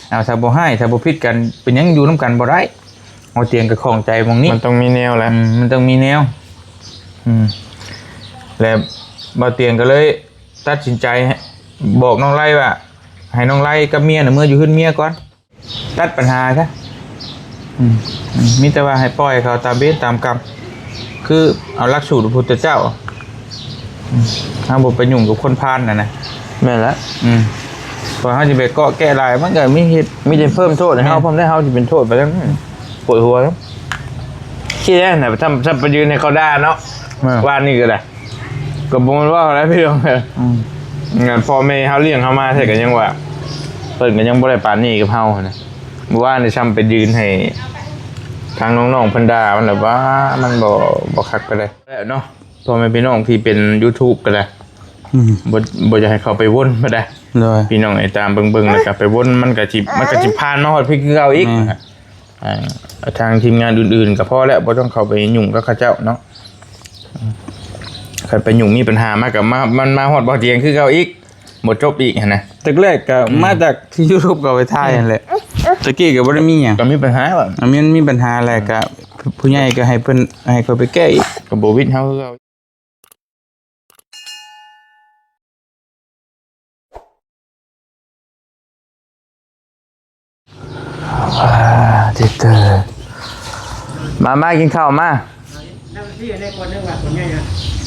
ເອົາ ຖ້າບໍ່ຮ້າຍ ຖ້າບໍ່ຜິດກັນ ເປັນຫຍັງຢູ່ນຳກັນບໍ່ໄດ້? ເຮົາຕຽງກໍຂ້ອງໃຈໝ່ອງນີ້ ມັນຕ້ອງມີແນວແຫຼະ ອືມ ມັນຕ້ອງມີແນວ ອືມ ແລ້ວບ່າວຕຽງກໍເລີຍຕັດສິນໃຈບອກນ້ອງໄລວ່າ ໃຫ້ນ້ອງໄລກັບເມຍນະເມືອຢູ່ເຮືອນເມຍກ່ອນ ຕັດບັນຫາຊະ ອືມ ອືມ ມີແຕ່ວ່າໃຫ້ປ່ອຍເຂົາຕາມເວນຕາມກຳ ຄືເອົາຫຼັກສູດພະພຸດທະເຈົ້າ ອືມ ເຮົາບໍ່ໄປຫຍຸ້ງກັບຄົນພານຫັ້ນນະ ແມ່ນລະ ອືມ ເພາະເຮົາຊິໄປເກາະແກະຫຼາຍ ມັນກໍມີເຮັດ ມີແຕ່ເພີ່ມໂທດໃຫ້ເຮົາ ແມ່ນ ພ້ອມໄດ້ ເຮົາຊິເປັນໂທດໄປນຳ ອືມ ປວດຫົວນຳ ຄິດແລ້ວນະ ທຳ ທຳໄປຢືນໃຫ້ເຂົາດ່າເນາະ ແມ່ນ ວານນີ້ກໍໄດ້ ກໍບໍ່ແມ່ນເວົ້ານະພີ່ນ້ອງ ອືມ ງານພໍ່ແມ່ເຮົາລ້ຽງເຮົາມາແທ້ກໍຍັງວ່າ ເພິ່ນກໍຍັງບໍ່ໄດ້ປານນີ້ກັບເຮົາຫັ້ນນະ ມື້ວານນີ້ຊ້ຳໄປຢືນໃຫ້ທາງນ້ອງໆເພິ່ນດ່າ ມັນແບບວ່າມັນບໍ່ ບໍ່ຄັກປານໃດແລ້ວເນາະ ພໍ່ແມ່ພີ່ນ້ອງທີ່ເປັນ YouTube ກໍໄດ້ ອືມ ບໍ່ ບໍ່ຢາກໃຫ້ເຂົາໄປວົນປານໃດ ໂດຍ ພີ່ນ້ອງໄອ້ຕາມເບິ່ງໆ ແລ້ວກໍໄປວົນ ມັນກໍຊິ ມັນກໍຊິຜ່ານມາຮອດພີ້ຄືເກົ່າອີກ ແມ່ນ ອ່າ ທາງທີມງານອື່ນໆກໍພໍແລ້ວ ບໍ່ຕ້ອງເຂົ້າໄປຫຍຸ້ງກັບເຂົາເຈົ້າເນາະ ຄັນໄປຫຍຸ້ງມີບັນຫາມາກໍມາ ມັນມາຮອດບ່າວຕຽງຄືເກົ່າອີກ ບໍ່ຈົບອີກຫັ້ນນະ ແຕ່ແລກກໍ ອືມ ມາຈາກທີ່ YouTube ກໍໄປຖ່າຍຫັ້ນແຫຼະ ແຕ່ກີ້ກໍບໍ່ໄດ້ມີຫຍັງ ກໍມີບັນຫາວ່າ ອ່າ ມັນມີບັນຫາແຫຼະ ກໍຜູ້ໃຫຍ່ກໍໃຫ້ເພິ່ນ ໃຫ້ເຂົາໄປແກ້ອີກ ກໍບໍ່ວິດເຮົາຄືເກົ່າ. ອ່າ ຕິດເຕີ ມາ ມາກິນເຂົ້າມາ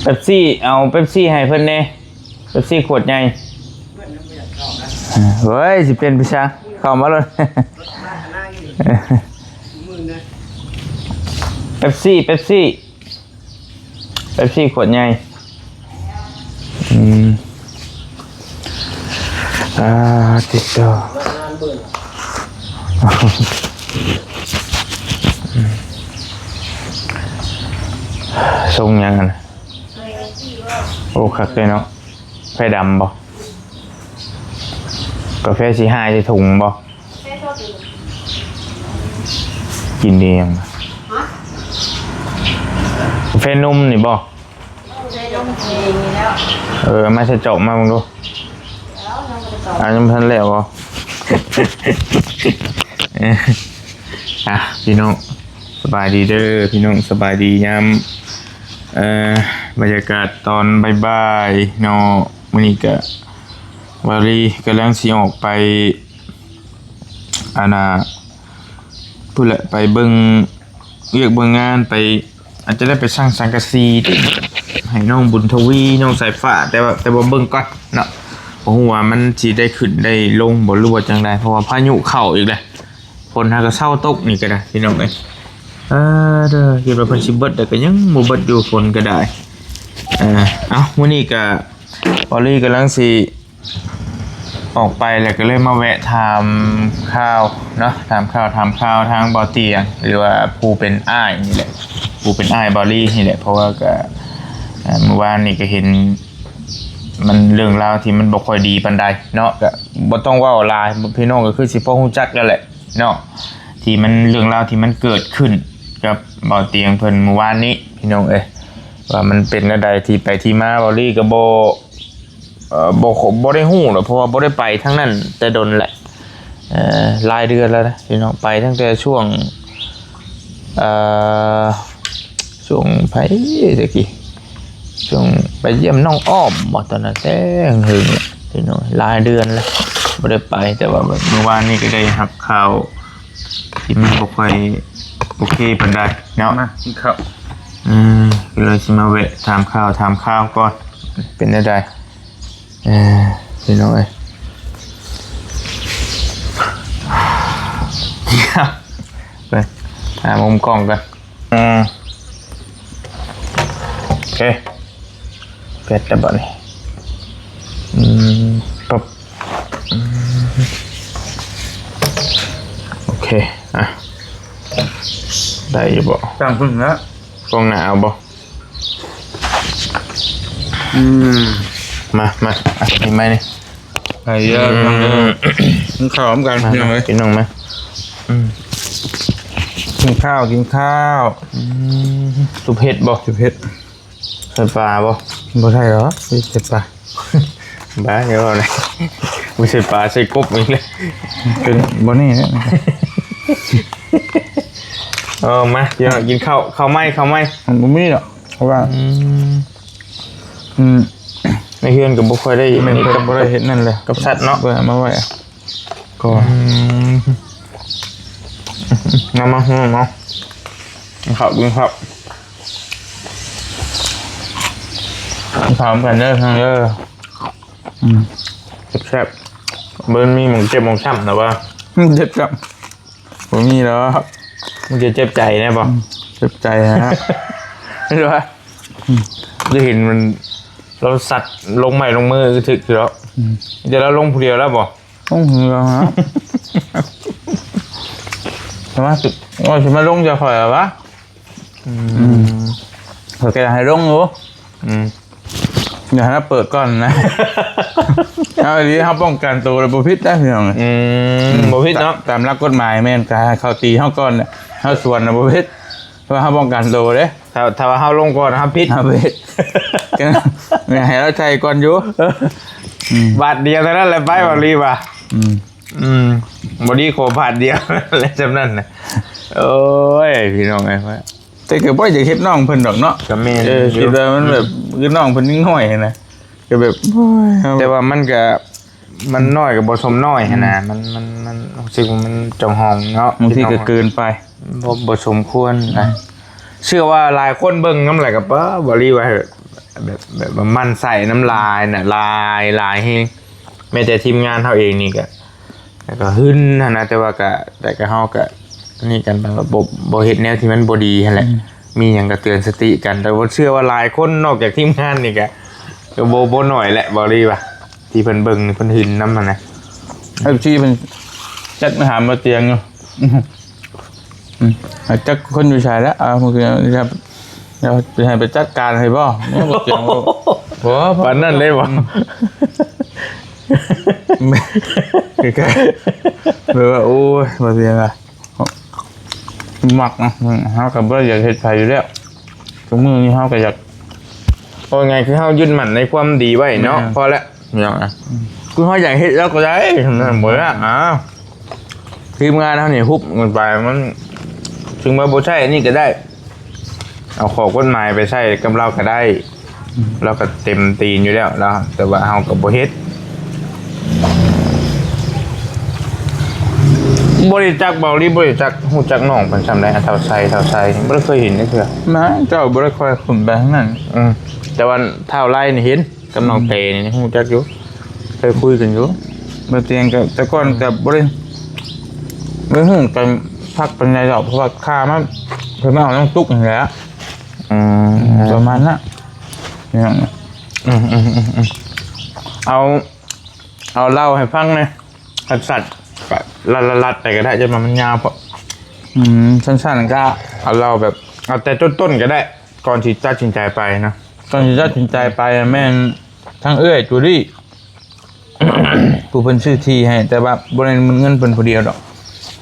ເປັບຊີ ເອົາເປັບຊີໃຫ້ເພິ່ນແດ່ ເປັບຊີຂວດໃຫຍ່ ເອີ ເຮີ້ຍ ຊິເປັນໄປຊະ ເຂົ້າມາໂລດ ເປັບຊີ ເປັບຊີ. ເປັບຊີຂວດໃຫຍ່ ອືມ ອ່າ ຕິດຕໍ່ ຊົງຫຍັງຫັ້ນນະ ໂອ້ ຄັກເລີຍເນາະ ກາແຟດຳບໍ່? ກາແຟສີຫາຍໃສ່ຖົງບໍ່? ກິນດີຫຍັງ? ກາແຟນົມນີ້ບໍ່? ເອີ ເອົາມາໃສ່ຈອກມາເບິ່ງດູ ເອົາ ຍັງບໍ່ທັນແລ້ວບໍ່? ອ່ະ ພີ່ນ້ອງ ສະບາຍດີເດີ ພີ່ນ້ອງ ສະບາຍດີຍາມ ເອີ ບັນຍາກາດຕອນບ່າຍໆເນາະ ມື້ນີ້ກະ ວາລີກຳລັງຊິອອກໄປ ອັນນ່າ ພຸ້ນແຫຼະ ໄປເບິ່ງວຽກເບິ່ງງານ ໄປ ອາດຈະໄດ້ໄປສັ່ງສັງກະສີຕິ ໃຫ້ນ້ອງບຸນທະວີ ນ້ອງສາຍຟ້າ ແຕ່ວ່າ ແຕ່ວ່າເບິ່ງກ່ອນເນາະ ບໍ່ຮູ້ວ່າມັນຊິໄດ້ຂຶ້ນໄດ້ລົງບໍ່ ຫຼືວ່າຈັ່ງໃດ ເພາະວ່າພາຍຸເຂົ້າອີກແລ້ວ ຝົນຫາກະເຊົາຕົກນີ້ກໍໄດ້ ພີ່ນ້ອງເອີຍ ເອີ ເດີ ຄິດວ່າເພິ່ນຊິເບິດ ແຕ່ກໍຍັງບໍ່ເບິດຢູ່ ຝົນກໍໄດ້ ເອີ ເອົ້າ ມື້ນີ້ກໍ ບອລລີກຳລັງຊິອອກໄປ ແລ້ວກໍເລີຍມາແວະຖາມຂ່າວເນາະ ຖາມຂ່າວ ຖາມຂ່າວທາງບ່າວຕຽງ ຫຼືວ່າຜູ້ເປັນອ້າຍນີ້ແຫຼະ ຜູ້ເປັນອ້າຍບອລລີນີ້ແຫຼະ ເພາະວ່າກໍ ເອີ ມື້ວານນີ້ກໍເຫັນມັນເລື່ອງລາວທີ່ມັນບໍ່ຄ່ອຍດີປານໃດເນາະ ກໍບໍ່ຕ້ອງເວົ້າຫຼາຍ ພີ່ນ້ອງກໍຄືຊິພໍຮູ້ຈັກແລ້ວແຫຼະເນາະ ທີ່ມັນ ເລື່ອງລາວທີ່ມັນເກີດຂຶ້ນກັບບ່າວຕຽງເພິ່ນມື້ວານນີ້ ພີ່ນ້ອງເອີຍ ວ່າມັນເປັນແນວໃດ ທີ່ໄປທີ່ມາ ເວົ້າລີກໍບໍ່ ເອີ ບໍ່ ບໍ່ໄດ້ຮູ້ດອກ ເພາະວ່າບໍ່ໄດ້ໄປທາງນັ້ນແຕ່ດົນແຫຼະ ເອີ ຫຼາຍເດືອນແລ້ວນະພີ່ນ້ອງ ໄປຕັ້ງແຕ່ຊ່ວງ ເອີ ຊ່ວງໃຜແຕ່ກີ້ ຊ່ວງໄປຢ້ຽມນ້ອງອ້ອມບໍ ຕອນນັ້ນແຕ່ຫຶງແລ້ວພີ່ນ້ອງ ຫຼາຍເດືອນແລ້ວບໍ່ໄດ້ໄປ ແຕ່ວ່າແບບມື້ວານນີ້ກໍໄດ້ຮັບຂ່າວ ທີ່ມັນບໍ່ຄ່ອຍໂອເຄປານໃດເນາະ ມາກິນເຂົ້າ ເອີ ກໍເລີຍຊິມາແວະຖາມຂ່າວ ຖາມຂ່າວກ່ອນ ເປັນແນວໃດ ເອີ ພີ່ນ້ອງເອີຍ ໄປຫາມຸມກ້ອງກ່ອນ ອືມ ໂອເຄ ເປັດແລ້ວບັດນີ້ ອືມ ປັບ ອືມ ໂອເຄ ອ່ະ ໄດ້ຢູ່ບໍ່? ຕັ້ງປຶ້ງແລ້ວ ກ້ອງໜ້າເອົາບໍ່? ອືມ ມາ ມາ ອ່ະ ນີ້ໄມ້ນີ້ ໄອ້ເອີ ອືມ ກິນເຂົ້ານຳກັນ ມາ ພີ່ນ້ອງເອີຍ ມາ ພີ່ນ້ອງມາ ອືມ ກິນຂ້າວ ກິນຂ້າວ ອືມ ສຸບເຫັດບໍ່? ສຸບເຫັດ ໃສ່ປາບໍ່? ບໍ່ໃສ່ດອກ ໃສ່ປາ ບ້າ ຢ່າເວົ້າເລີຍ ບໍ່ໃສ່ປາໃສ່ກົບອີກແລ້ວ ເປັນບໍ່ນີ້ແຫຼະ ເອີ ມາ ພີ່ນ້ອງ ກິນເຂົ້າ ເຂົ້າໃໝ່ ເຂົ້າໃໝ່ ມັນບໍ່ມີດອກ ເພາະວ່າ ອືມ ອືມ ໃນເຮືອນກໍບໍ່ຄ່ອຍໄດ້ ແມ່ນ ນີ້ ເພິ່ນ ກັບ ບໍ່ໄດ້ເຮັດນັ້ນແຫຼະ ກັບສັດເນາະ ເພິ່ນເອົາມາໄວ້ ກໍ ອືມ ມາ ມາ ມາ ມາ ກິນເຂົ້າ ກິນເຂົ້າ ກິນເຂົ້ານຳກັນເດີ ພີ່ນ້ອງເດີ ອືມ ແຊບໆ ບໍ່ມີໝ່ອງເຈັບໝ່ອງຊ້ຳນະວ່າ ເຈັບຊ້ຳ ບໍ່ມີດອກ ມັນຈະເຈັບໃຈແດ່ບໍ່? ເຈັບໃຈຫັ້ນນະ ເຫັນບໍ່? ອືມ ໄດ້ເຫັນມັນ ລາວສັດລົງໄມ້ລົງມືຖືກຢູ່ດອກ ອືມ ແຕ່ລາວລົງຜູ້ດຽວແລ້ວບໍ່? ລົງຜູ້ດຽວຫັ້ນນະ ແຕ່ວ່າ ວ່າຊິມາລົງຈາກຂ້ອຍລະວະ ອືມ ອືມ ຂ້ອຍກໍຢາກໃຫ້ລົງຢູ່ ອືມ ຢາກໃຫ້ລາວເປີດກ່ອນນະ ເອົາອີ່ຫຼີ ເຮົາປ້ອງກັນໂຕແລ້ວບໍ່ຜິດນະ ພີ່ນ້ອງ ອືມ ອືມ ບໍ່ຜິດເນາະ ຕາມ ຕາມຫຼັກກົດໝາຍແມ່ນ ກໍໃຫ້ເຂົາຕີເຮົາກ່ອນ ເຮົາສວນນະບໍ່ຜິດ ເພາະວ່າເຮົາປ້ອງກັນໂຕເດ້ ຖ້າ ຖ້າວ່າເຮົາລົງກ່ອນເຮົາຜິດ ເຮົາຜິດ ກໍໃຫ້ລາວໃສ່ກ່ອນຢູ່ ອືມ ບາດດຽວເທົ່ານັ້ນແຫຼະ ໄປ ອືມ ເວົ້າລີວ່າ ອືມ ອືມ ບໍ່ດີຂໍບາດດຽວແຫຼະ ສ່ຳນັ້ນນະ ໂອ້ຍ ພີ່ນ້ອງເອີຍ ແຕ່ກໍບໍ່ຢາກເຮັດນ້ອງເພິ່ນດອກເນາະ ກໍແມ່ນ ເອີ ຢູ່ ຄິດວ່າມັນແບບ ອືມ ຄືນ້ອງເພິ່ນຍັງນ້ອຍຫັ້ນນະ ກໍແບບ ໂອ້ຍ ແຕ່ວ່າມັນກໍ ມັນນ້ອຍກໍບໍ່ສົມນ້ອຍຫັ້ນນະ ອືມ ມັນ ມັນ ມັນ ຮູ້ສຶກວ່າມັນຈອງຫ້ອງເນາະ ບາງທີກໍເກີນໄປ ບໍ່ ບໍ່ສົມຄວນນະ ອືມ ເຊື່ອວ່າຫຼາຍຄົນເບິ່ງນຳແຫຼະ ກໍ ປາ ບໍ່ລີວ່າ ແບບ ແບບວ່າໝັ່ນໃສ່ນຳຫຼາຍນະ ຫຼາຍ ຫຼາຍແຮງ ແມ້ແຕ່ທີມງານເຮົາເອງນີ້ກໍ ແລ້ວກໍຫຶ່ນຫັ້ນນະ ແຕ່ວ່າກໍ ແຕ່ກໍເຮົາກໍນີ້ກັນໄປວ່າບໍ່ ບໍ່ເຮັດແນວທີ່ມັນບໍ່ດີຫັ້ນແຫຼະ ອືມ ມີຫຍັງກໍເຕືອນສະຕິກັນ ແຕ່ວ່າເຊື່ອວ່າຫຼາຍຄົນນອກຈາກທີມງານນີ້ກໍ ກໍບໍ່ ບໍ່ໜ້ອຍແຫຼະ ເວົ້າລີວ່າ ທີ່ເພິ່ນເບິ່ງນີ້ເພິ່ນຫຶ່ນນຳຫັ້ນນະ ເອັຟຊີເພິ່ນຈັກມາຖາມບ່າວຕຽງຢູ່ ອືມ ຈັກຄົນຢູ່ໃສລະ ເອົາ ເພິ່ນ ດຽວຊິໃຫ້ໄປຈັດການໃຫ້ບໍ່? ໂອ້ ບໍ່ ປານນັ້ນເລີຍບໍ່? ອືມ ແບບວ່າ ໂອ້ຍ ບໍ່ເປັນຫຍັງ ມັກນະ ເຮົາກໍບໍ່ໄດ້ຢາກເຮັດໃຜຢູ່ແລ້ວ ທຸກມື້ນີ້ເຮົາກໍຢາກ ເວົ້າງ່າຍຄືເຮົາຍຶດໝັ້ນໃນຄວາມດີໄວ້ເນາະ ແມ່ນ ພໍແລ້ວ ພີ່ນ້ອງນະ ອືມ ຄືເຮົາຢາກເຮັດແລ້ວກໍໄດ້ ບໍ່ຍາກ ອ່າ ທີມງານເຮົານີ້ຮຸບກັນໄປ ມັນ ເຖິງວ່າບໍ່ໃຊ້ອັນນີ້ກໍໄດ້ ເອົາຂໍ້ກົດໝາຍໄປໃຊ້ກັບລາວກໍໄດ້ ອືມ ລາວກໍເຕັມຕີນຢູ່ແລ້ວ ລາວ ແຕ່ວ່າເຮົາກໍບໍ່ເຮັດ ບໍ່ໄດ້ຈັກ ເບົາລີບໍ່ໄດ້ຈັກ ຮູ້ຈັກນ້ອງເພິ່ນສ່ຳໃດ ອາ ທ້າວໄຊ ທ້າວໄຊ ບໍ່ໄດ້ເຄີຍເຫັນຈັກເທື່ອ ມາ ເຈົ້າບໍ່ໄດ້ຄ່ອຍຂຶ້ນໄປທາງນັ້ນ ອືມ ແຕ່ວ່າທ້າວໄລນີ້ເຫັນ ກັບນ້ອງເຕນີ້ຮູ້ຈັກຢູ່ ເຄີຍຄຸຍກັນຢູ່ ບໍ່ຕຽງກໍ ແຕ່ກ່ອນກໍບໍ່ໄດ້ ບໍ່ຮູ້ກັນຄັກປານໃດດອກ ເພາະວ່າຂ່າວມາ ເພິ່ນມາເອົານ້ອງຕຸກນີ້ແຫຼະ ອືມ ປະມານນັ້ນ ອືມ ເອົາ ເອົາເລົ່າໃຫ້ຟັງແດ່ ສັ້ນໆ ລັດໆ ໄປກໍໄດ້ ຈະມາມັນຍາວ ເພາະ ອືມ ສັ້ນໆ ກໍເອົາເລົ່າແບບ ເອົາແຕ່ຕົ້ນໆ ກໍໄດ້ ກ່ອນຊິຕັດສິນໃຈໄປນະ ກ່ອນຊິຕັດສິນໃຈໄປແມ່ນທາງເອື້ອຍຈູລີ ຜູ້ເພິ່ນຊື້ທີ່ໃຫ້ ແຕ່ວ່າບໍ່ແມ່ນເງິນເພິ່ນຜູ້ດຽວດອກ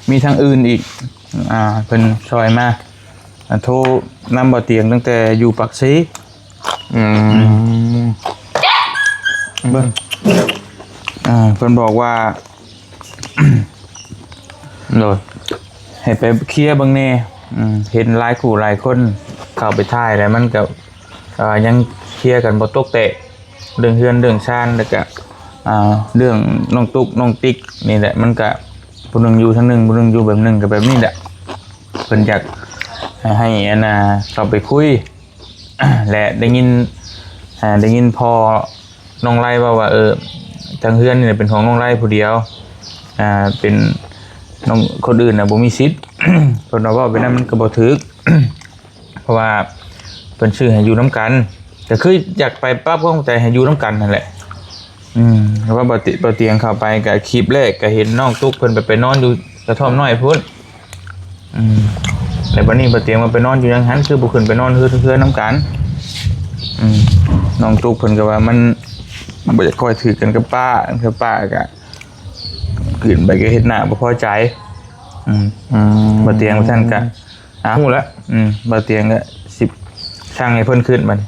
ມີທາງອື່ນອີກ ອ່າ ເພິ່ນຊ່ອຍມາ ອ່າ ໂທນຳບໍ່ຕຽງຕັ້ງແຕ່ຢູ່ປາກເຊ ອືມ ເບິ່ງ ອ່າ ເພິ່ນບອກວ່າ ໂດຍ ໃຫ້ໄປເຄຍເບິ່ງແດ່ ອືມ ເຫັນຫຼາຍຄູ່ຫຼາຍຄົນເຂົ້າໄປຖ່າຍແລ້ວ ມັນກໍ ອ່າ ຍັງເຄຍກັນບໍ່ຕົກແຕກ ເລື່ອງເຮືອນເລື່ອງຊານ ແລ້ວກະ ອ່າ ເລື່ອງນ້ອງຕຸກນ້ອງຕິກນີ້ແຫຼະ ມັນກະຜູ້ໜຶ່ງຢູ່ທາງໜຶ່ງ ຜູ້ໜຶ່ງຢູ່ແບບໜຶ່ງ ກໍແບບນີ້ແຫຼະ ເພິ່ນຢາກໃຫ້ ໃຫ້ອັນນ່າເຂົ້າໄປຄຸຍ ແລະ ໄດ້ຍິນ ອ່າ ໄດ້ຍິນພໍ່ນ້ອງໄລເວົ້າວ່າ ເອີ ທາງເຮືອນນີ້ເປັນຂອງນ້ອງໄລຜູ້ດຽວ ອ່າ ເປັນນ້ອງ ຄົນອື່ນນະບໍ່ມີສິດ ເພິ່ນວ່າເວົ້າແບບນັ້ນມັນກໍບໍ່ຖືກ ເພາະວ່າເພິ່ນຊື້ໃຫ້ຢູ່ນຳກັນ ກໍຄືຢາກໄປປັບຄວາມເຂົ້າໃຈໃຫ້ຢູ່ນຳກັນຫັ້ນແຫຼະ ອືມ ເພາະວ່າບໍ່ຕິ ບໍ່ຕຽງເຂົ້າໄປກໍຄລິບແລກກໍເຫັນນ້ອງຕຸກເພິ່ນໄປ ໄປນອນຢູ່ກະທ່ອມນ້ອຍພຸ້ນ ອືມ ແລ້ວບັດນີ້ບໍ່ຕຽງວ່າໄປນອນຢູ່ຫຍັງຫັ້ນ ຄືບໍ່ຂຶ້ນໄປນອນເຮືອນ ເຮືອນນຳກັນ ອືມ ນ້ອງຕຸກເພິ່ນກໍວ່າມັນບໍ່ຢາກຄ່ອຍຖືກກັນກັບປ້າ ກັບປ້າກໍຂຶ້ນໄປກໍເຮັດໜ້າບໍ່ພໍໃຈ ອືມ ອືມ ບໍ່ຕຽງວ່າຊັ້ນກໍ ອ່າ ຮູ້ແລ້ວ ອືມ ບ່າວຕຽງກໍຊິສັ່ງໃຫ້ເພິ່ນຂຶ້ນບັດນີ້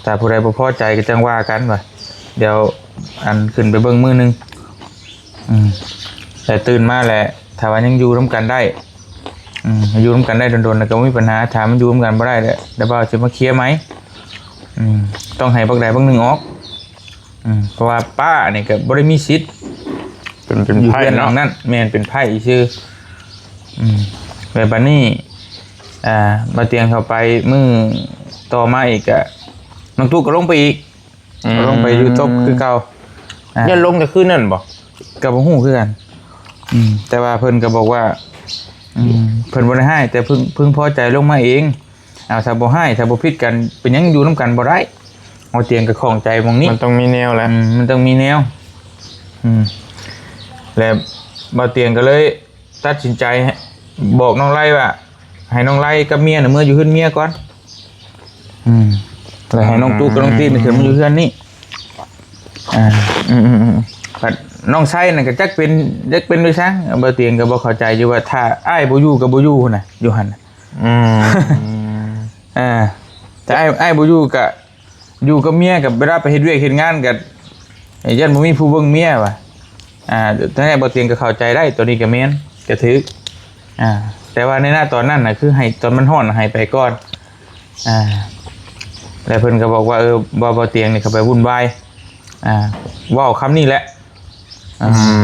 ຖ້າຜູ້ໃດບໍ່ພໍໃຈກໍຈັ່ງວ່າກັນວ່າ ດຽວ ອັນ ຂຶ້ນໄປເບິ່ງມື້ໜຶ່ງ ອືມ ແຕ່ຕື່ນມາແຫຼະ ຖ້າວ່າຍັງຢູ່ນຳກັນໄດ້ ອືມ ຢູ່ນຳກັນໄດ້ດົນໆ ແລ້ວກໍບໍ່ມີບັນຫາ. ຖ້າມັນຢູ່ນຳກັນບໍ່ໄດ້ແລ້ວ ດຽວບ່າວຊິມາເຄຍໃໝ່. ອືມ ຕ້ອງໃຫ້ບັກໃດບັກໜຶ່ງອອກ. ອືມ ເພາະວ່າປ້ານີ້ກໍບໍ່ໄດ້ມີສິດ ເປັນ ເປັນ ຢູ່ ໃພ້ ເຮືອນຫຼັງ ເນາະ ນັ້ນ. ແມ່ນ ເປັນໃພ້ຊື່. ອືມ ແລ້ວບັດນີ້ ອ່າ ບ່າວຕຽງເຂົ້າໄປມື້ຕໍ່ມາອີກ ກະນ້ອງຕຸກກໍລົງໄປອີກ. ອືມ ລົງໄປຢູ່ຕົບຄືເກົ່າ. ອ່າ ຍັງລົງແຕ່ຄືນນັ້ນບໍ່? ກໍບໍ່ຮູ້ຄືກັນ. ອືມ ແຕ່ວ່າເພິ່ນກໍບອກວ່າ ອືມ ເພິ່ນບໍ່ໄດ້ຮ້າຍ ແຕ່ເພິ່ງ ເພິ່ງພໍໃຈລົງມາເອງ. ເອົາ ຖ້າບໍ່ຮ້າຍ ຖ້າບໍ່ຜິດກັນ ເປັນຫຍັງຢູ່ນຳກັນບໍ່ໄດ້? ບ່າວຕຽງກໍຂ້ອງໃຈໝ່ອງນີ້. ມັນຕ້ອງມີແນວແຫຼະ. ອືມ ມັນຕ້ອງມີແນວ. ອືມ ແລ້ວບ່າວຕຽງກໍເລີຍຕັດສິນໃຈບອກນ້ອງໄລວ່າ ໃຫ້ນ້ອງໄລກັບເມຍນະເມືອຢູ່ເຮືອນເມຍກ່ອນ. ອືມ ແລ້ວໃຫ້ນ້ອງຕຸກກັບນ້ອງຕີນຂຶ້ນມາຢູ່ເຮືອນນີ້. ອ່າ ອືມໆໆ ບັດນ້ອງໄຊນັ້ນກໍຈັກເປັນ ຈັກເປັນໄປຊັ້ນ. ບ່າວຕຽງກໍບໍ່ເຂົ້າໃຈຢູ່ວ່າ ຖ້າອ້າຍບໍ່ຢູ່ກໍບໍ່ຢູ່ນະ ຢູ່ຫັ້ນ. ອືມ ອ່າ ຖ້າອ້າຍ ອ້າຍບໍ່ຢູ່ກໍຢູ່ກັບເມຍ ກໍເວລາໄປເຮັດວຽກເຮັດງານກໍຢ້ານບໍ່ມີຜູ້ເບິ່ງເມຍວ່າ. ອ່າ ແຕ່ບ່າວຕຽງກໍເຂົ້າໃຈໄດ້ ຕົວນີ້ກໍແມ່ນ ກໍຖືກ. ອ່າ ແຕ່ວ່າໃນນະຕອນນັ້ນນະ ຄືໃຫ້ ຕອນມັນຮ້ອນໃຫ້ໄປກ່ອນ. ອ່າ ແລ້ວເພິ່ນກໍບອກວ່າ ເອີ ບ່າວ ບ່າວຕຽງນີ້ເຂົ້າໄປວຸ່ນວາຍ. ອ່າ ເວົ້າຄຳນີ້ແຫຼະ. ອ່າ ອື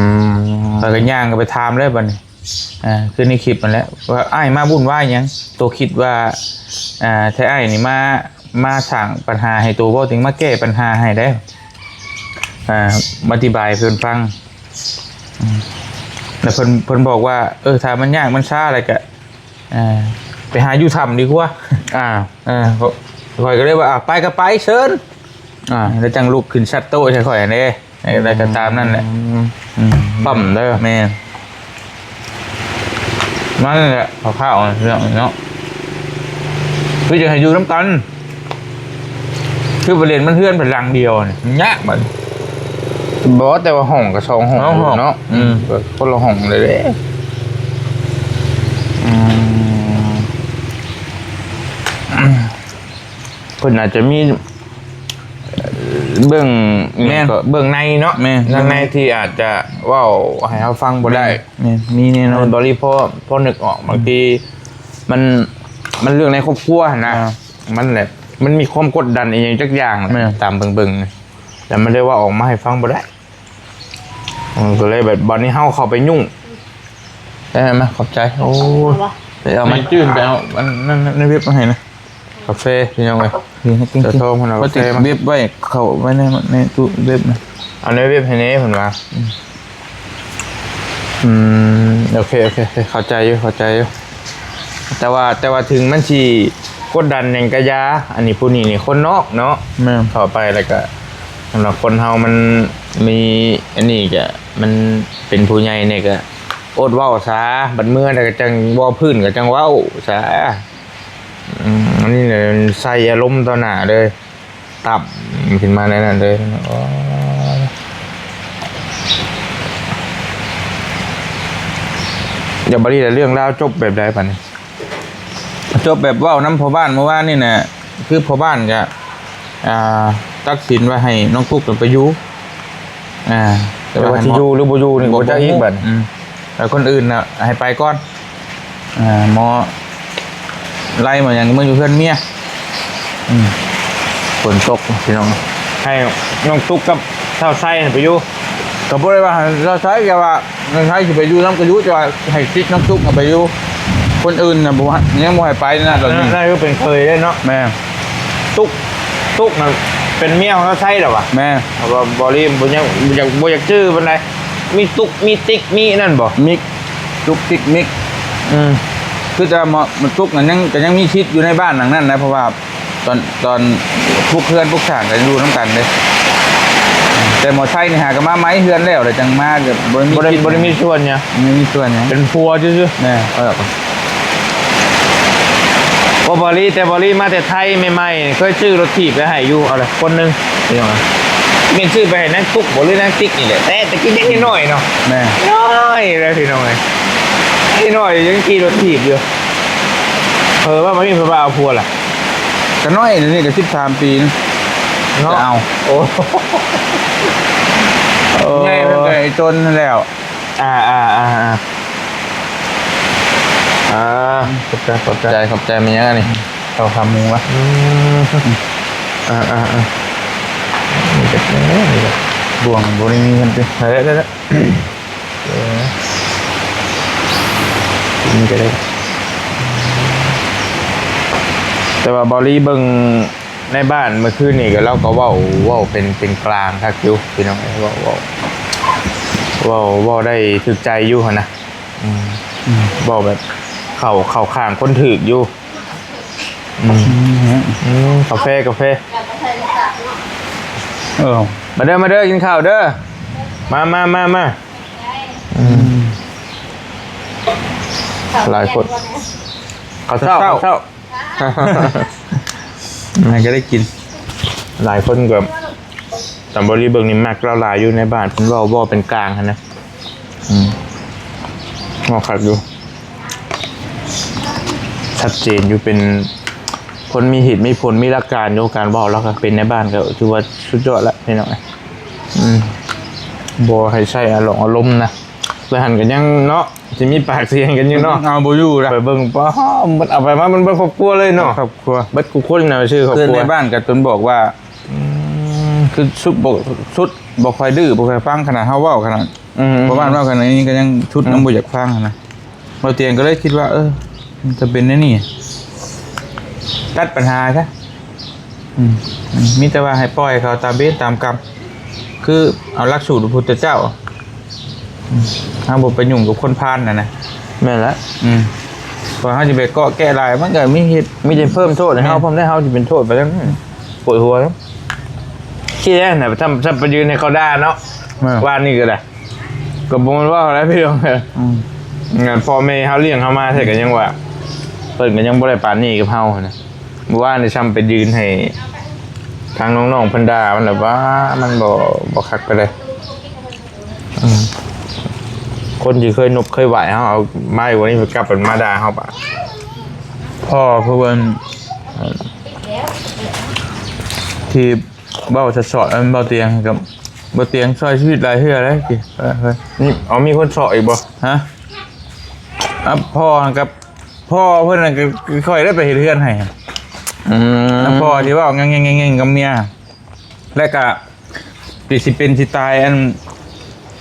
ມ ຂ້ອຍກໍຍ່າງໄປຖາມເລີຍບັດນີ້. ອ່າ ຄືໃນຄລິບນັ້ນແຫຼະ ວ່າ ອ້າຍມາວຸ່ນວາຍຫຍັງ? ໂຕຄິດວ່າ ອ່າ ແທ້ອ້າຍນີ້ມາ ມາສ້າງບັນຫາໃຫ້ໂຕ ບໍ່ ຈຶ່ງມາແກ້ບັນຫາໃຫ້ໄດ໋. ອ່າ ມາອະທິບາຍໃຫ້ເພິ່ນຟັງ. ອືມ ແລ້ວເພິ່ນ ເພິ່ນບອກວ່າ ເອີ ຖ້າມັນຍາກມັນຊາແລ້ວກະ ອ່າ ໄປຫາຢູ່ຖ້ຳດີກວ່າ. ອ່າ ເອີ ຂ້ອຍກໍເລີຍວ່າ ອ່າ ໄປກໍໄປ ເຊີນ. ອ່າ ແລ້ວຈັ່ງລຸກຂຶ້ນຊັດໂຕະໃສ່ຂ້ອຍຫັ້ນເດ້. ໃຫ້ໄດ້ກໍຕາມນັ້ນແຫຼະ. ອືມ ອືມ ປ້ຳເດີ. ແມ່ນ ນັ້ນແຫຼະ ຄາວໆ ເລື່ອງນີ້ເນາະ ຄືຈະໃຫ້ຢູ່ນຳກັນ ຄືໄປຫຼິ້ນມັນເຮືອນເພິ່ນຫຼັງດຽວນີ້ ມັນຍາກບັດ. ບໍ່ ແຕ່ວ່າຫ້ອງກໍສອງຫ້ອງ ສອງຫ້ອງ ເນາະ. ອືມ ຄົນລະຫ້ອງເລີຍເດ້. ອືມ ເພິ່ນອາດຈະມີ ເອີ ເບື້ອງ ແມ່ນ ເບື້ອງໃນເນາະ. ແມ່ນ ເບື້ອງໃນທີ່ອາດຈະເວົ້າໃຫ້ເຮົາຟັງບໍ່ໄດ້. ແມ່ນ ມີແນ່ນອນ. ເອີ ບໍລິພໍ ພໍນຶກອອກ ບາງທີມັນ ມັນເລື່ອງໃນຄອບຄົວຫັ້ນນະ. ອ່າ ມັນແຫຼະ ມັນມີຄວາມກົດດັນອີ່ຫຍັງຈັກຢ່າງ. ແມ່ນ ຕາມເບິ່ງໆ ແຕ່ມັນໄດ້ເວົ້າອອກມາໃຫ້ຟັງບໍ່ໄດ້. ເອີ ກໍເລີຍແບບ ບັດນີ້ເຮົາເຂົ້າໄປຫຍຸ້ງ. ໄດ້ມາ ຂອບໃຈ. ໂອ້ຍ ເອົາບໍ່? ໄດ້ເອົາມາ. ໃຫ້ຈື່ນໄປເອົາອັນນັ້ນ ໃນເວັບມາໃຫ້ນະ. ກາແຟ ພີ່ນ້ອງເອີຍ. ນີ້ໃຫ້ກິນ ເຈົ້າຂອງເພິ່ນເອົາກາແຟມາ ເວັບໄວ້ ເຂົ້າໄວ້ໃນ ໃນຕູ້ເວັບນະ. ເອົາໃນເວັບໃຫ້ແດ່ເພິ່ນວ່າ. ອືມ ອືມ ໂອເຄ ໂອເຄ ເຂົ້າໃຈຢູ່ ເຂົ້າໃຈຢູ່. ແຕ່ວ່າ ແຕ່ວ່າເຖິງມັນຊິກົດດັນຫຍັງກະຢ່າ ອັນນີ້ ຜູ້ນີ້ນີ້ຄົນນອກເນາະ. ແມ່ນ ເຂົ້າໄປແລ້ວກະ ສຳລັບຄົນເຮົາມັນມີອັນນີ້ກະ ມັນເປັນຜູ້ໃຫຍ່ນີ້ກະອົດເວົ້າຊະ ບັດເມືອແລ້ວກະຈັ່ງເວົ້າພື້ນກະຈັ່ງເວົ້າຊະ. ອືມ ອັນນີ້ແຫຼະ ໃສ່ອາລົມຕໍ່ໜ້າເລີຍ ຕັບຂຶ້ນມາໃນນັ້ນເລີຍ. ໂອ້ຍ ດຽວບັດນີ້ລະ ເລື່ອງລາວຈົບແບບໃດບັດນີ້? ຈົບແບບເວົ້ານຳພໍ່ບ້ານມື້ວານນີ້ນະ ຄືພໍ່ບ້ານກະ ອ່າ ຕັດສິນວ່າໃຫ້ນ້ອງຕຸກໄປຢູ່. ອ່າ ແຕ່ວ່າຊິຢູ່ຫຼືບໍ່ຢູ່ນີ້ບໍ່ຈັກອີກບັດ. ອືມ ແລ້ວຄົນອື່ນນະໃຫ້ໄປກ່ອນ. ອ່າ ໝໍໄລ່ໝໍຫຍັງເມືອຢູ່ເຮືອນເມຍ. ອືມ ຝົນຕົກພີ່ນ້ອງ ໃຫ້ນ້ອງຕຸກກັບທ້າວໄຊໄປຢູ່. ກໍບໍ່ໄດ້ວ່າໃຫ້ທ້າວໄຊ ແຕ່ວ່າ ນ້ອງໄຊຊິໄປຢູ່ນຳກໍຢູ່ ແຕ່ວ່າໃຫ້ຕິດນ້ອງຕຸກເອົາໄປຢູ່. ຄົນອື່ນນະບໍ່ໃຫ້ ຍັງບໍ່ໃຫ້ໄປນະຕອນນີ້. ນັ້ນຄືເປັນເຂີຍເດ້ເນາະ. ແມ່ນ ຕຸກ ຕຸກນະເປັນເມຍຂອງທ້າວໄຊແລ້ວຫວາ? ແມ່ນ ເພາະວ່າບໍລິບໍ່ຍັງ ບໍ່ຢາກ ບໍ່ຢາກຈື່ປານໃດ. ມີຕຸກ ມີຕິກ ມີນັ້ນບໍ່? ມິກ ຕຸກ ຕິກ ມິກ. ອືມ ຄືແຕ່ວ່າ ມະ ຕຸກນັ້ນຍັງ ກໍຍັງມີສິດຢູ່ໃນບ້ານຫຼັງນັ້ນນະ ເພາະວ່າ ຕອນ ຕອນປຸກເຮືອນປຸກສ້າງກໍຢູ່ນຳກັນເດ້. ແຕ່ໝໍໄຊນີ້ຫາກໍມາໃໝ່ເຮືອນແລ້ວ ແລ້ວຈັ່ງມາ ກໍບໍ່ໄດ້ມີ ບໍ່ໄດ້ ສິດ ບໍ່ໄດ້ມີສ່ວນຫຍັງ ບໍ່ມີສ່ວນຫຍັງ ເປັນຜົວຊື່ໆ. ແມ່ນ ເອີ ບໍ່ ບໍລິ ແຕ່ບໍລິມາແຕ່ໄທໃໝ່ໆ ເຄີຍຊື້ລົດຖີບໄປໃຫ້ຢູ່ ເອົາລະ ຄົນໜຶ່ງ ພີ່ນ້ອງ. ແມ່ນຊື້ໄປໃຫ້ນາງຕຸກບໍ່ ຫຼືນາງຕິກນີ້ແຫຼະ ແຕ່ຕະກີ້ເດັກນ້ອຍເນາະ. ແມ່ນ ນ້ອຍເລີຍ ພີ່ນ້ອງເອີຍ ນ້ອຍຍັງຂີ່ລົດຖີບຢູ່. ເຜີວ່າບໍ່ມີຜູ້ບ່າວເອົາຜົວລະ ກໍນ້ອຍ ດຽວນີ້ກໍສິບສາມປີນະ ເນາະ ຈະເອົາ. ໂອ້ ໂອ້ ໃຫຍ່ເພິ່ນກໍໄອ້ຕົນນັ້ນແລ້ວ. ອ່າໆໆໆ ອ່າ ຂອບໃຈ ຂອບໃຈ ຂອບໃຈ. ແມ່ນຫຍັງອັນນີ້? ເຂົ້າຂາໝູວະ? ອືມ ອ່າໆໆ ບ່ວງບໍ່ໄດ້ມີເງິນຕິ? ໄດ້ໆໆ ເອີ ກິນກໍໄດ້. ແຕ່ວ່າເບົາຫຼີເບິ່ງໃນບ້ານເມື່ອຄືນນີ້ ກໍລາວກໍເວົ້າ ເວົ້າເປັນ ເປັນກາງຄັກຢູ່ພີ່ນ້ອງເອີຍ. ເວົ້າ ເວົ້າ ເວົ້າ ເວົ້າໄດ້ຖືກໃຈຢູ່ຫັ້ນນະ. ອືມ ອືມ ເວົ້າແບບເຂົ້າ ເຂົ້າຂ້າງຄົນຖືກຢູ່. ອືມ ອືມ ອືມ ກາເຟ ກາເຟ. ເອີ ມາເດີ ມາເດີ ກິນເຂົ້າເດີ. ມາ ມາ ມາ ມາ. ອືມ ອືມ ຫຼາຍຄົນ ເຂົ້າເຊົ້າ ເຂົ້າເຊົ້າ ເຂົ້າເຊົ້າ ໃຫ້ກໍໄດ້ກິນ. ຫຼາຍຄົນກໍ ຕາມເບົາຫຼີເບິ່ງນີ້ມັກລາວຫຼາຍຢູ່ໃນບ້ານ ເພິ່ນເວົ້າ ເວົ້າເປັນກາງຫັ້ນນະ. ອືມ ເວົ້າຄັກຢູ່ ຊັດເຈນຢູ່ ເປັນຄົນມີເຫດມີຜົນ ມີຫຼັກການຢູ່. ການເວົ້າລາວກໍເປັນໃນບ້ານ ກໍຖືວ່າສຸດຍອດລະພີ່ນ້ອງ. ອືມ ບໍ່ໃຫ້ໃຊ້ອາລົມ ອາລົມນະ. ແລ້ວຫັ້ນກໍຍັງເນາະ ຊິມີປາກສຽງກັນຢູ່ເນາະ. ເອົາບໍ່ຢູ່ລະ ໄປເບິ່ງ ປ້າ ມັນເອົາໄປມາ ມັນເບິດຄອບຄົວເລີຍເນາະ. ເບິດຄອບຄົວ ເບິດທຸກຄົນນະ ຊື່ຄອບຄົວ. ໃນບ້ານກໍຈົນບອກວ່າ ອືມ ຄືສຸດບໍ່ ສຸດບໍ່ຄ່ອຍດື້ ບໍ່ຄ່ອຍຟັງ ຂະໜາດເຮົາເວົ້າ ຂະໜາດ ອືມ ພໍ່ບ້ານເວົ້າ ຂະໜາດນີ້ກໍຍັງສຸດ ອືມ ຍັງບໍ່ຢາກຟັງຫັ້ນນະ. ບ່າວຕຽງກໍເລີຍຄິດວ່າ ເອີ ມັນຈະເປັນແນວນີ້ ຕັດບັນຫາຊະ. ອືມ ອືມ ມີແຕ່ວ່າໃຫ້ປ່ອຍເຂົາຕາມເວນຕາມກຳ ຄືເອົາຫຼັກສູດພະພຸດທະເຈົ້າ. ອືມ ເຮົາບໍ່ໄປຫຍຸ້ງກັບຄົນພານຫັ້ນນະ. ແມ່ນລະ. ອືມ ເພາະເຮົາຊິໄປເກາະແກະຫຼາຍ ມັນກໍມີເຮັດ ມີແຕ່ເພີ່ມໂທດໃຫ້ເຮົາ ແມ່ນ ພ້ອມໄດ້ ເຮົາຊິເປັນໂທດໄປນຳ ປວດຫົວນຳ. ຂີ້ແລ້ວນະ ຊ້ຳ ຊ້ຳໄປຢືນໃຫ້ເຂົາດ່າເນາະ. ແມ່ນ ວານນີ້ກໍໄດ້ ກໍບໍ່ແມ່ນເວົ້າແລ້ວພີ່ນ້ອງ. ອືມ ງານພໍ່ແມ່ເຮົາລ້ຽງເຮົາມາແທ້ກໍຍັງວ່າ ເພິ່ນກໍຍັງບໍ່ໄດ້ປານນີ້ກັບເຮົາຫັ້ນນະ. ມື້ວານນີ້ຊ້ຳໄປຢືນໃຫ້ທາງນ້ອງໆເພິ່ນດ່າ ມັນແບບວ່າມັນບໍ່ ບໍ່ຄັກປານໃດ. ອືມ ຄົນທີ່ເຄີຍນົບເຄີຍໄຫວ້ເຮົາ ເອົາໄມ້ວັນນີ້ໄປກັບມັນມາດ່າເຮົາປະ. ພໍ່ເພິ່ນທີ່ເວົ້າສອດໆ ອັນເບົາຕຽງກັບ ເບົາຕຽງຊ່ອຍຊີວິດຫຼາຍເທື່ອແລ້ວຕິ. ເອີ ເອີ ນີ້ ເອົາ ມີຄົນເຊາະອີກບໍ່? ຮະ? ອ່ະ ພໍ່ກັບ ພໍ່ເພິ່ນນັ້ນກໍຄ່ອຍໄດ້ໄປເຮັດເຮືອນໃຫ້. ອືມ ແລ້ວພໍ່ທີ່ເວົ້າແງ່ງໆກັບເມຍ ແລ້ວກໍ ທີ່ຊິເປັນຊິຕາຍ ອັນ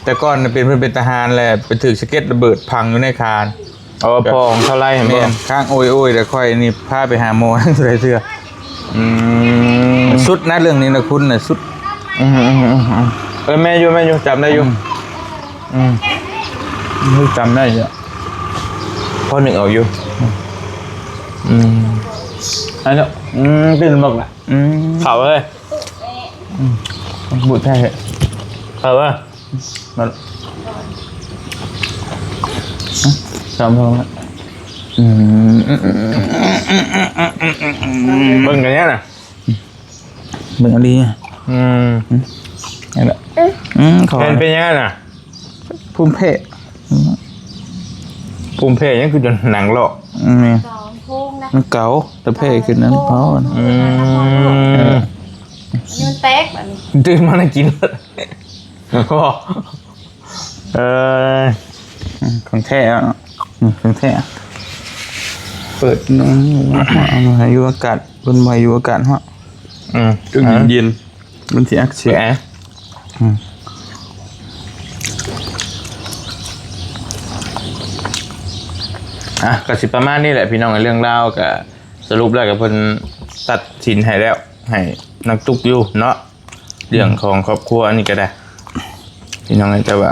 ແຕ່ກ່ອນນະເປັນ ເພິ່ນເປັນທະຫານແຫຼະ ໄປຖືກສະເກັດລະເບີດຝັງຢູ່ໃນຄາ. ອໍ ພໍ່ຂອງຊາວໄລຫັ້ນບໍ່? ແມ່ນ ຄ້າງໂອຍໆ ແລ້ວຂ້ອຍນີ້ພາໄປຫາໝໍໄດ້ເທື່ອ. ອືມ ສຸດນະ ເລື່ອງນີ້ນະ ຄຸນນະ ສຸດ. ອືມໆໆ ເອີ ແມ່ນຢູ່ ແມ່ນຢູ່ ຈຳໄດ້ຢູ່. ອືມ ອືມ ຈຳໄດ້ຢູ່ ພໍນຶກອອກຢູ່. ອືມ ອັນນັ້ນ ອືມ ຕື່ນບັກລະ. ອືມ ເຂົ້າເລີຍ. ອືມ ບຸດແທ້ເລີຍ. ເຂົ້າວ່າ ມາ ສາມໂມງລະ. ອືມ ເບິ່ງກັນແດ່ນະ ເບິ່ງອັນນີ້. ອືມ ອືມ ນັ້ນແຫຼະ. ອືມ ເຂົາເປັນ ເປັນຫຍັງນະ? ພູມແພ້. ອືມ ພູມແພ້ຫຍັງຄືຈົນໜັງລອກ? ອືມ ແມ່ນ ມັນເກົາ ແຕ່ແພ້ຂຶ້ນນັ້ນ. ອືມ ເອີ ມັນແຕກບາດນີ້ ຕື່ນມາແລ້ວກິນ. ເອີ ອືມ ຂອງແທ້ເນາະ. ອືມ ຂອງແທ້. ເປີດ ອືມ ໃຫ້ຢູ່ອາກາດ ເພິ່ນບໍ່ໃຫ້ຢູ່ອາກາດຮ້ອນ. ອືມ ຕ້ອງເຢັນໆ ມັນຊິອັກເສບ. ອືມ ອ່ະ ກໍຊິປະມານນີ້ແຫຼະພີ່ນ້ອງ ເລື່ອງລາວກໍສະຫຼຸບແລ້ວກໍເພິ່ນຕັດສິນໃຫ້ແລ້ວ ໃຫ້ນັກຕຸກຢູ່ເນາະ. ເລື່ອງຂອງຄອບຄົວອັນນີ້ກໍໄດ້ພີ່ນ້ອງເອີຍ ແຕ່ວ່າ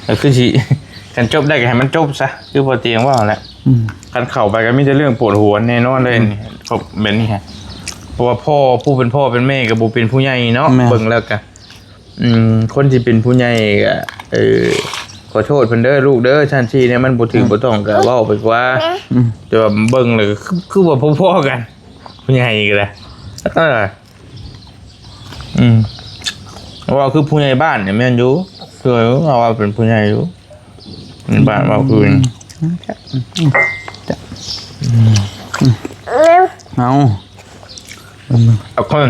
ກໍຄືຊິ ຄັນຈົບໄດ້ກໍໃຫ້ມັນຈົບຊະ ຄືພໍ່ຕຽງເວົ້າແຫຼະ. ອືມ ຄັນເຂົ້າໄປກໍມີແຕ່ເລື່ອງປວດຫົວແນ່ນອນເລີຍ. ອືມ ຄອບ ແບບນີ້ຮະ ເພາະວ່າພໍ່ ຜູ້ເປັນພໍ່ເປັນແມ່ກໍບໍ່ເປັນຜູ້ໃຫຍ່ເນາະ. ແມ່ນ ເບິ່ງແລ້ວກໍ ອືມ ຄົນທີ່ເປັນຜູ້ໃຫຍ່ກໍ ເອີ ຂໍໂທດເພິ່ນເດີລູກເດີ ຊັ້ນຊີ້ແນວມັນບໍ່ຖືກ ອືມ ບໍ່ຕ້ອງກໍເວົ້າໄປກວ່າ. ອືມ ແຕ່ວ່າເບິ່ງແລ້ວກໍຄື ຄືວ່າພໍໆກັນ ຜູ້ໃຫຍ່ກໍໄດ້. ເອີ ອືມ ເວົ້າຄືຜູ້ໃຫຍ່ບ້ານນີ້ແມ່ນຢູ່ ຄືເວົ້າວ່າເປັນຜູ້ໃຫຍ່ຢູ່ ບ້ານເວົ້າຄື ອືມ ເອົາ ເອົາຄົນ